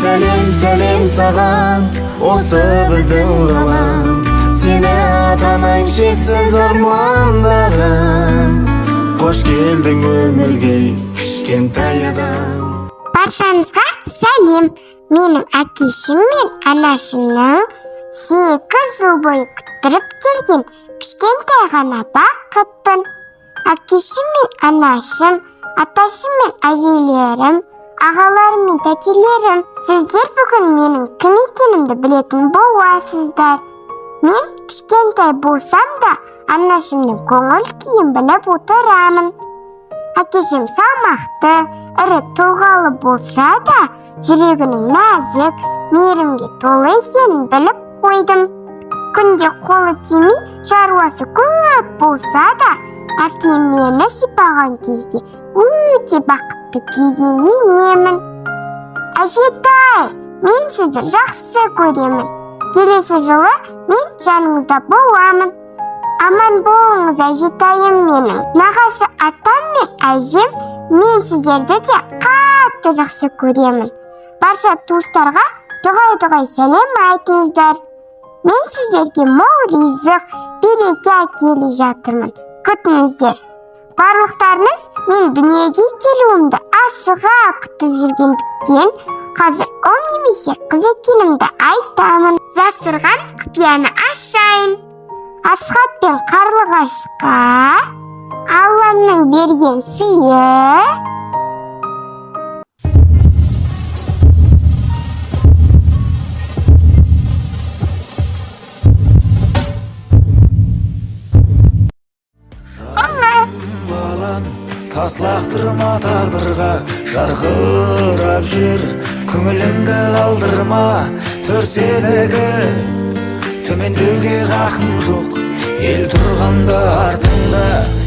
Сәлем, сәлем саған, осы біздің қалам. Сені ата-анаң шексіз армандаған. Қош келдің өмірге, кішкентай адам. Баршаңызға сәлем! Менің әкешім мен анашымның 8 жыл бойы күттіріп келген кішкентай ғана бақытпын. Әкешім мен анашым, аташым мен әжелерім, ағаларым мен тәтелерім, сіздер бүгін менің кім екенімді білетін боласыздар. Мен кішкентай болсам да, анашымның көңіл күйін біліп отырамын. Әкешім салмақты, ірі тұлғалы болса да, жүрегінің нәзік, мейірімге толы екенін біліп қойдым. Күнде қолы тимей, шаруасы көп болса да, әкем мені сипаған кезде өте бақытты күйге енемін. Әжетай, мен сізді жақсы көремін. Келесі жылы мен жаныңызда боламын. Аман болыңыз, әжетайым менің. Нағашы атам мен әжем, мен сіздерді де қатты жақсы көремін. Барша туыстарға дұғай-дұғай сәлем айтыңыздар. Мен сіздерге мол ризық, береке әкеле жатырмын. Күтіңіздер. Барлықтарыңыз мен дүниеге келуімді асыға күтіп жүргендіктен, қазір ұл немесе қыз екенімді айтамын. Жасырған құпияны ашайын. Асхат пен Қарлығашқа Алламның берген сыйы. Ұлы. Балам, тас лақтырма тағдырға, жарқырап жүр. Көңіліңді қалдырма, төр сенікі. Төмендеуге хақың жоқ, ел тұрғанда артыңда.